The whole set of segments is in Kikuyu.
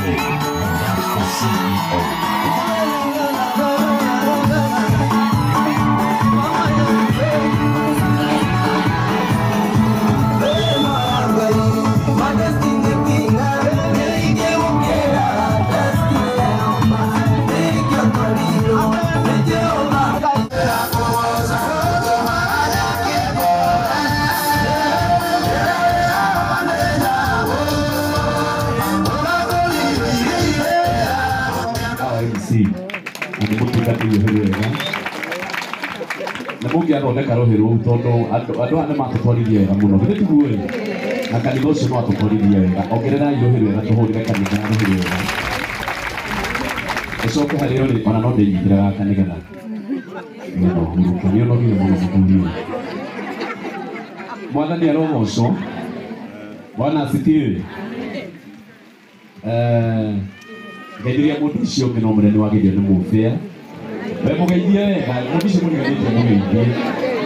and that's the CEO. Na mũngĩathondeka rũhĩ rũu tondũ andũ aya nĩ matũtwarithia wega mũno githĩ tiguo ĩ na kanitha ũcio no atũtwarithia wega ongererai rũhĩ rwega tũhũrĩre kanitha rũhĩ rwega ũcoke harĩ ũrĩ ona no ndĩnyitĩre gaka nĩgetha nĩgetha ũhurũke nĩ ũnogire mũno mũthuri ũyũ. Mwathani arogocwo. Bwana asifiwe. Ngeithiria mũndũ ũcio ũngĩ no mũnene wagĩrĩire nĩ mũbĩa we mũgeithie wega mũndũ ũcio mũriganĩtie mũgeithie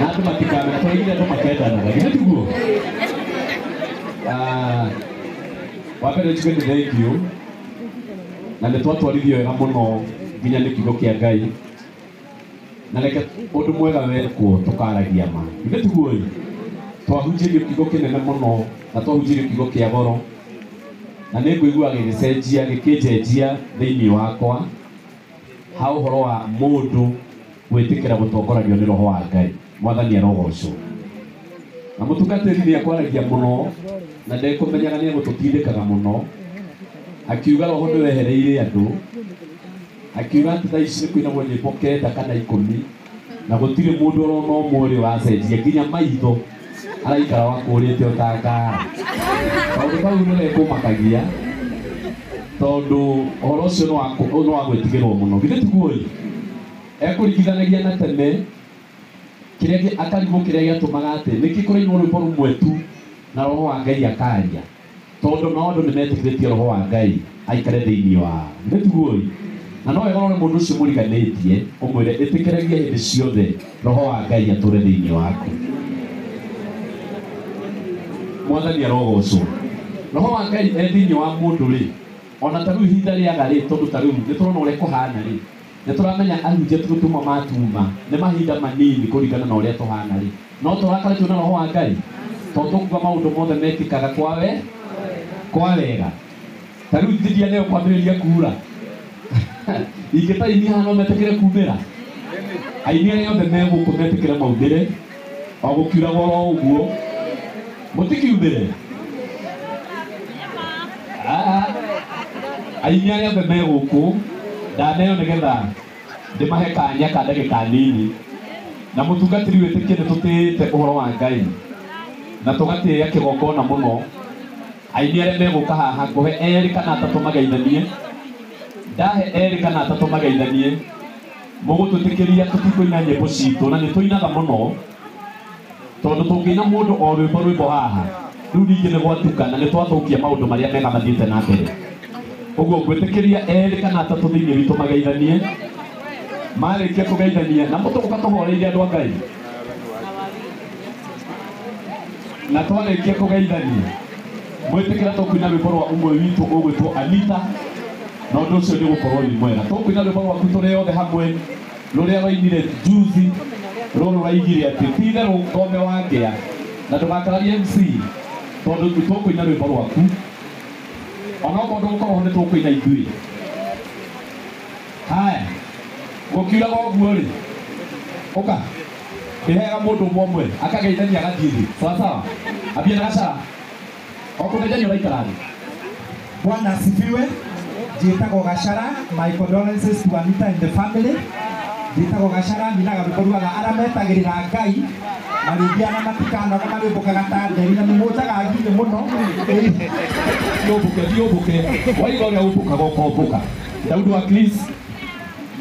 na andũ matikamena tũraigire andũ makendanaga githĩ tiguo. Wa mbere njuge nĩ thengiũ na nĩ twatwarithio wega mũno nginya nĩ kiugo kĩa Ngai na reke ũndũ mwega wekwo tũkaragia ma githĩ tiguo ĩ twahunjĩrio kiugo kĩnene mũno na twahunjĩrio kiugo kĩa goro na nĩ ngũigua gĩgĩcenjia gĩkĩnjenjia thĩinĩ wakwa ha ũhoro wa mũndũ gwĩtĩkĩra gũtongoragio nĩ roho wa Ngai. Mwathani arogocwo. Na mũtungatĩri nĩ akwaragia mũno na ndekũmenyaga nĩ egũtũtindĩkaga mũno akiuga roho nĩwehereire andũ akiuga atĩ thaa ici nĩ kũinagwo nyĩmbo 9 kana 10 na gũtirĩ mũndũ orona ũmwe ũrĩ wacenjia nginya maitho araikara wakũrĩte o ta ngara. Kaũndũ kau nĩ gekũmakagia tondũ ũhoro ũcio nĩ wa gwĩtigĩrwo mũno githĩ tiguo ĩ ekũringithanagia na tene kĩrĩa akarigwo kĩrĩa gĩatũmaga atĩ nĩkĩ kũrainwo rwĩmbo rũmwe tu na roho wa Ngai akaria tondũ nao andũ nĩ metĩkĩrĩtie roho wa Ngai aikare thĩinĩ wao githĩ tiguo ĩ na no wega ũrore mũndũ ũcio mũriganĩtie ũmwĩre ĩtĩkĩragia hĩndĩ ciothe roho wa Ngai atũre thĩinĩ waku. Mwathani arogocwo. Roho wa Ngai e thĩinĩ wa mũndũ rĩ ona ta rĩu ihinda rĩaga rĩ tondũ ta rĩu nĩ tũrona ũrĩa kũhana rĩ nĩ tũramenya ahunjia ti gũtuma matuma nĩ mahinda manini kũringana na ũrĩa tũhana rĩ no tũrakare twĩna roho wa Ngai tondũ tũkuga maũndũ mothe mekĩkaga kwa wega ta rĩu thithia nĩyo kwambĩrĩria kura ingĩta aini haha no metĩkĩre kumĩra aini arĩa othe me gũkũ metĩkĩre maumĩre o gũkiuragwo oro ũguo mũtikiumĩre aini arĩa othe me gũkũ ndaneo nĩgetha ndĩmahe kanya ka ndagĩka nini na mũtungatĩri wĩtĩkie nĩ tũtĩĩte ũhoro wa Ngai na tũgatĩĩa kĩgongona mũno aini arĩa megũka haha ngũhe 2 kana 3 mageithanie ndahe 2 kana 3 mageithanie mũgũtwĩtĩkĩria tũtikũina nyĩmbo citũ na nĩ tũinaga mũno tondũ tũngĩina mũndũ o rwĩmbo rwĩmbo haha rĩu ningĩ nĩ gwatuka na nĩ twathũkia maũndũ marĩa mega mathiĩte na mbere ũguo ngwĩtĩkĩria 2 kana 3 thĩinĩ witũ mageithanie marĩkia kũgeithania na mũtũgũka tũhoreire andũ a Ngai na twarĩkia kũgeithania mwĩtĩkĩra tũkũina rwĩmbo rwa ũmwe witũ ũgwĩtwo Anita na ũndũ ũcio nĩ ũgũkorwo wĩ mwega tũkũina rwĩmbo rwaku tũrĩ othe hamwe rũrĩa rwainire juzi rũrũ rwaigire atĩ ti itherũ ngombe wa ngĩa na ndũgakararie MC tondũ tũkũina rwĩmbo rwaku onokorwo ndũgũkorwo ho nĩ tũkũina ithuĩ. Haya gũkiuraga ũguo rĩ ũka ndĩheaga mũndũ ũmwe ũmwe akageithania agathiĩ thĩ sawa sawa ambia na Gacara o kũgeithania ũraikara thĩ. Bwana asifiwe. Njĩtagwo Gacara. My condolences to Anita and the family. Njĩtagwo Gacara nyinaga rwĩmbo ruaga arĩa metagĩrĩra Ngai marĩthiaga matikanoga marĩũmbũkaga ta nderi na nĩmũnjaga nginya mũno. Thiũmbũke thiũmbũke waiga ũrĩa ũmbũkaga ũkombũka. Daudi wa Chris.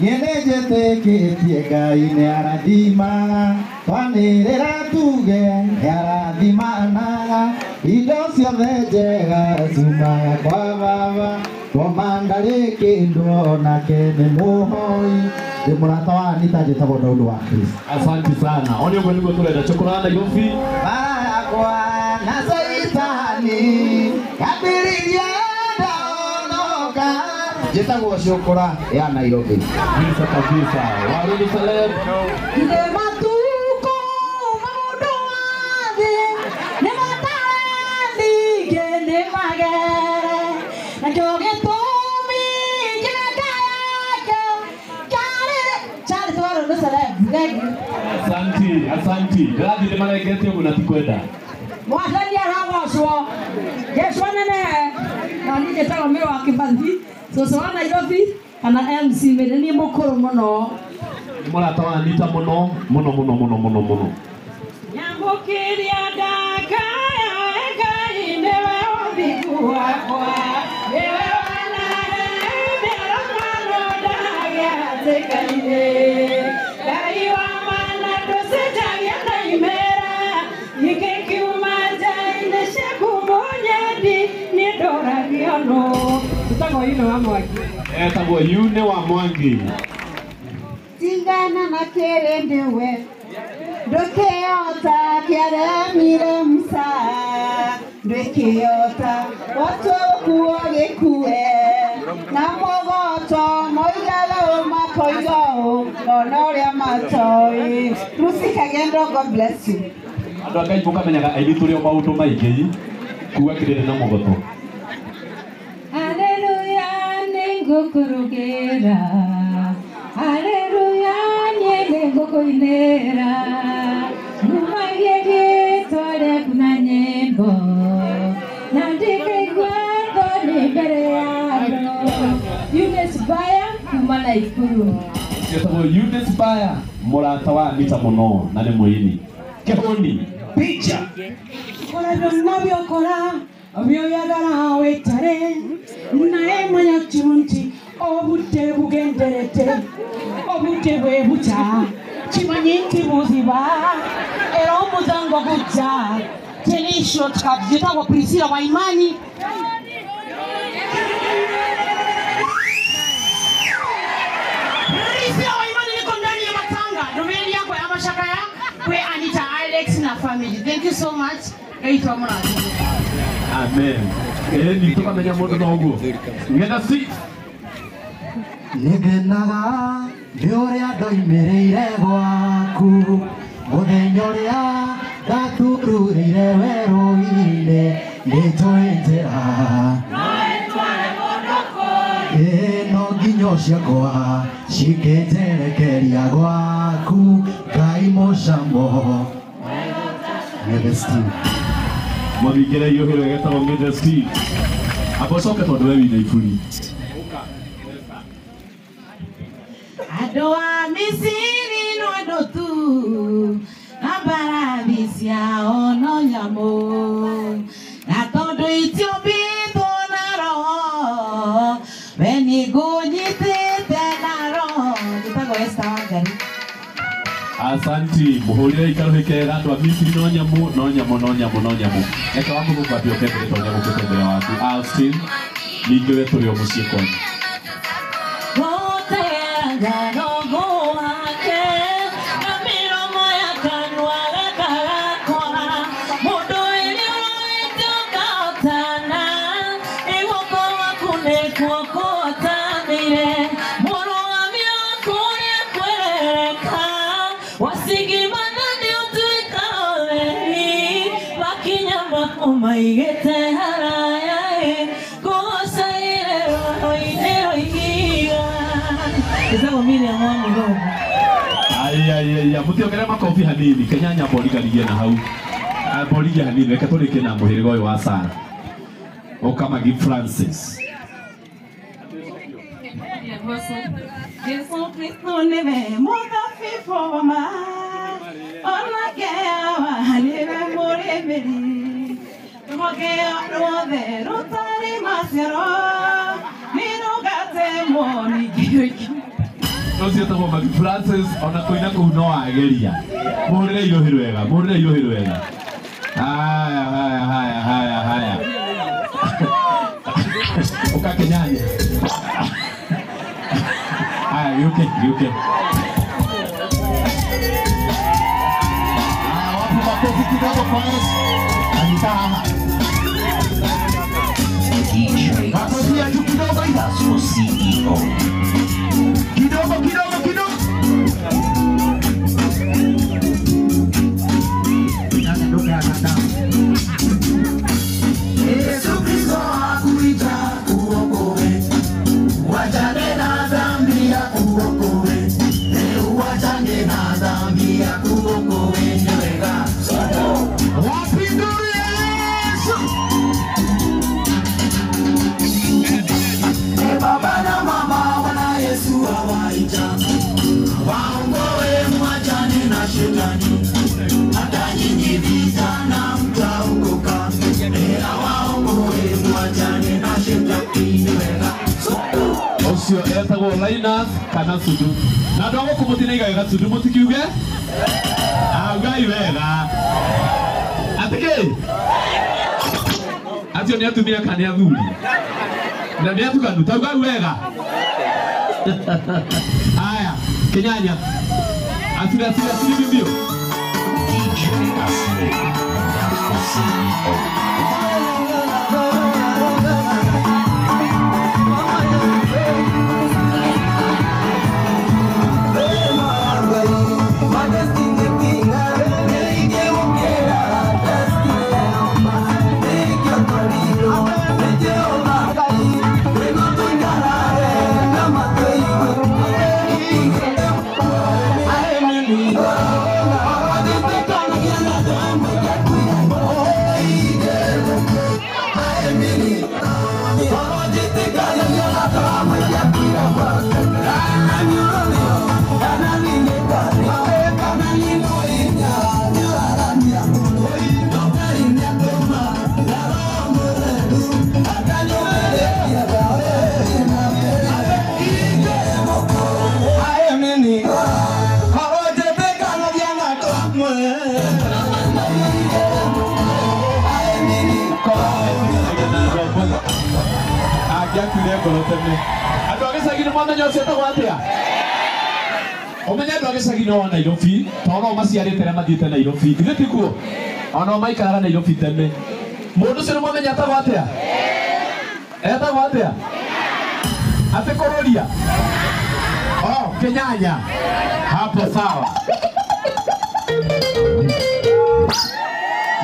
Niĩ nĩnjĩtĩkĩtie Ngai nĩarathimaga twanĩrĩra tuge nĩarathimanaga indo ciothe njega ciumaga kwa Baba ngoma ndarĩ kĩndũ onake nĩ mũhoi. Ndĩ mũrata wa Anita njĩtagwo Daudi wa Chris. Asante sana. One ũguo nĩguo tũrenda cũkũra Nairobi. Bara yakwa na Saitani yambĩrĩria ndaonoka Njĩtagwo Cũkũra ya Nairobi. Kabisa kabisa. Waruni Celeb. Ithe matuko maũndũ mathĩ nĩ matarandike nĩ magere nakĩo gĩtũmi kĩrĩa yake kĩarĩ Charles Waruni Celeb. Thank you. Asanti, asanti. Ndĩrathiĩ ndĩmarengete ũguo na ti kwenda. Mwathani arogocwo. Jesu anene. Na niĩ njĩtagwo Mĩrũ wa Kĩbathi, cũcũ wa Nairobi kana MC Mĩrĩ, niĩ mũkũrũ mũno. Nĩ mũrata wa Anita mũno mũno mũno mũno mũno mũno. Nyamũkĩria ndakaya Ngai nĩwe ũthingu wakwa, nĩwe wanahe mĩarahano ndagĩatĩka-inĩ. Ngai wa mana ndũcenjagia na imera, ningĩ kiuma nja-inĩ ciaku mũnyendi, niĩ ndũragio nũ. Tũtagwo Yune wa Mwangi. Etagwo Yune wa Mwangi. Tigana na kĩrĩndĩ we ndũkĩota kĩaremire Musa, ndũkĩota watũkuo gĩkue na mũgoto moigaga ũũ makoiga ũũ ona ũrĩa matoĩ. Lucy Kagendo, God bless you. Andũ a Ngai mũkamenyaga aini tũrĩ o maũndũ maingĩ kuga kĩrĩndĩ na mũgoto. Haleluya nĩngũkũrugĩra, haleluya niĩ nĩngũkũinĩra, ngumagie rĩĩtwa rĩaku na nyĩmbo, na ndikaigua thoni mbere ya andũ. Eunice Baya kuma Naikuru. Etagwo Eunice Baya, mũrata wa Anita mũno na nĩ mũini. Kĩhũni, picha. Kola byonna by'okola by'oyagala weetale, naye manya kimu nti obudde bugenderedde, obudde bwe bukya, kimanyi nti buziba, era omuzango gujja. Teri shortcut. Njĩtagwo Priscilla wa Imani. Priscilla wa Imani, niko ndani ya matanga. Domeni yako ya mashaka ya kwe Anita Alex na family. Thank you so much. Ngai murathime. Amen. Ĩni tũkamenya mũndũ na ũguo. Ng'enda si. Nĩngenaga nĩ ũrĩa ndoimĩrĩire gwaku mũthenya ũrĩa ndatururĩire werũ-inĩ nĩnjũĩ njĩra ĩ no nginyo ciakwa cingĩnjerekeria gwaku Ngai mũcamo. Ng'ethe Steve. Mũthingĩre iũhĩro ĩgetagwo Ng'ethe Steve. Amba ũcoke tondũ we wĩna iburi. Andũ a Misiri no andũ tu, na mbarathi ciao no nyamũ, na tondũ itiũmbĩtwo na roho, we nĩngũnyitĩte na roho. Njĩtagwo Esther Wangari. Asanti, mũhũrĩre ikarũhĩ kega andũ a Misiri no nyamũ, no nyamũ, no nyamũ, no nyamũ. Reke wa mũthũngũ ambie oke mbere tondũ nĩegũkĩte mbere waku. Austin, ningĩ we tũrĩ o mũciĩ kwanyu. Maigete haraya gosaire roine roiga. Njĩtagwo Miriam wa Mũthũngũ. Ai ai ai, mũtiongere makobi hanini, Kenyanya mboriganirie na hau. Mborigie hanini, reke tũrĩkie na mũhĩrĩga ũyũ wa Sara. Ũkamagi Francis. Jesu Kristo nĩwe mũthabibũ wa ma, onake Awa nĩwe mũrĩmĩri. Rũhonge ruothe rũtarĩ maciaro nĩrũgatemwo ningĩ rũikio. Ũcio etagwo Magi Francis, ona kũina kũu no ageria. Mũhũrĩre iũhĩ rwega, mũhũrĩre iũhĩ rwega. Haya, haya, haya, haya, haya. Ũka Kenyanya. Haya, gĩũke, gĩũke. Haya, wapi makofi kidogo kwa Yesu. Anita haha. DJ Makofi ya juu kidogo. Gospel CEO. Ucio etagwo Linus kana Sudu. Na andũ a gũkũ mũtinaiga wega Sudu mũtikiuge? Ugai wega. Atĩ kĩ? Acio nĩ atumia kana nĩ athuri? Na nĩ atukanu, ta ugai wega. Haya, Kenyanya. Asili asili asili mbio. DJ Asli, the CEO. Andũ a gĩcagi nĩ mwamenya ũcio etagwo atĩa? Ũmenye andũ a gĩcagi no a Nairobi, tondũ no maciarĩte arĩa mathiĩte Nairobi. Githĩ tiguo? Ona o maikaraga Nairobi tene. Mũndũ ũcio nĩ mwamenya etagwo atĩa? Etagwo atĩa? Atĩ kũrũria? Oh, Kenyanya. Hapo sawa.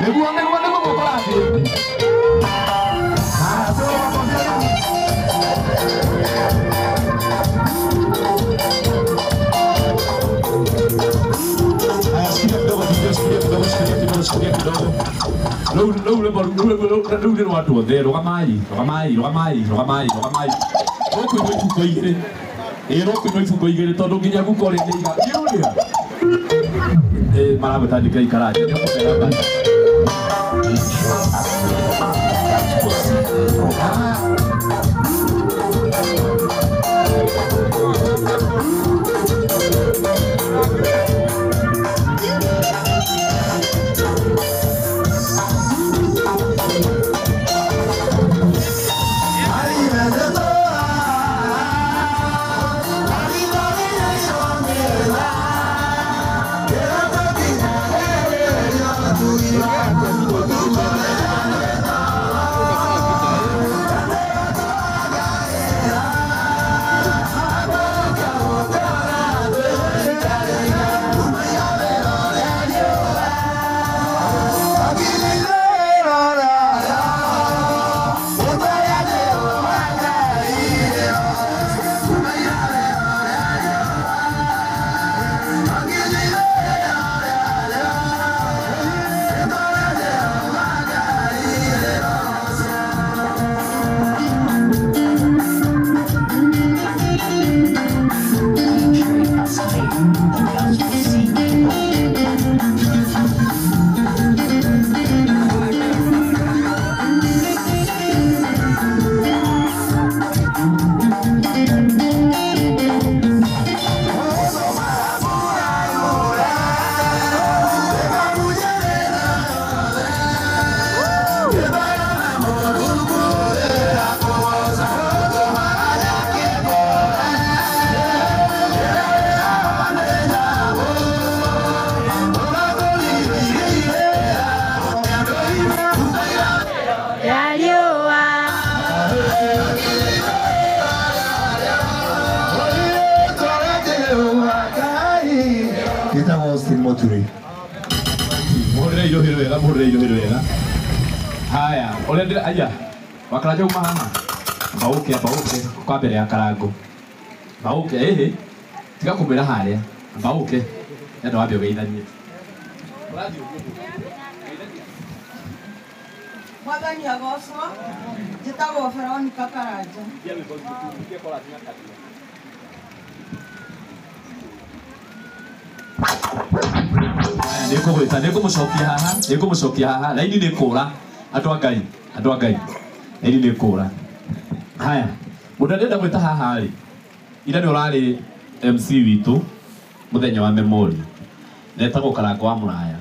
Nĩguo nĩguo nĩguo gũkũrathiĩ. Rĩu nĩ rwa andũ othe, rũgamai, rũgamai, rũgamai, rũgamai, rũgamai. Rũkũinwo ibungo igĩrĩ. Ĩĩ rũkũinwo ibungo igĩrĩ tondũ nginya guka ũrĩa nĩaiga. Nĩ ũrĩa? Ĩĩ maragũtandĩka ikaranja, nĩ ũkũmera mbara. Haya, ũrĩa ndĩra aya wakaranja uma haha mbauke mbauke kwa mbere ya karango mbauke ĩhĩ tiga kũmwĩra harĩa mbauke enda wambe ũgeithanie. Mwathani agocwo, njĩtagwo Veronica Karanja. Nĩngũgwĩta, nĩngũmũcokia haha, nĩngũmũcokia haha, raini nĩ kũra. Andũ a Ngai, andũ a Ngai, raini nĩ kũra. Haya, mũndũ arenda gwĩta haha rĩ, Ira nĩ ũrarĩ MC witũ mũthenya wa memorial. Netagwo Karango wa Mũraya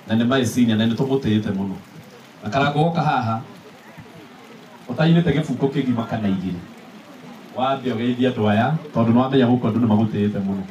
na nĩ my senior na nĩ tũmũtĩĩte mũno. Na Karango goka haha ũtainĩte gĩbungo kĩgima kana igĩrĩ, wambe ũgeithie andũ aya tondũ nĩ wamenya gũkũ andũ nĩ magũtĩĩte mũno.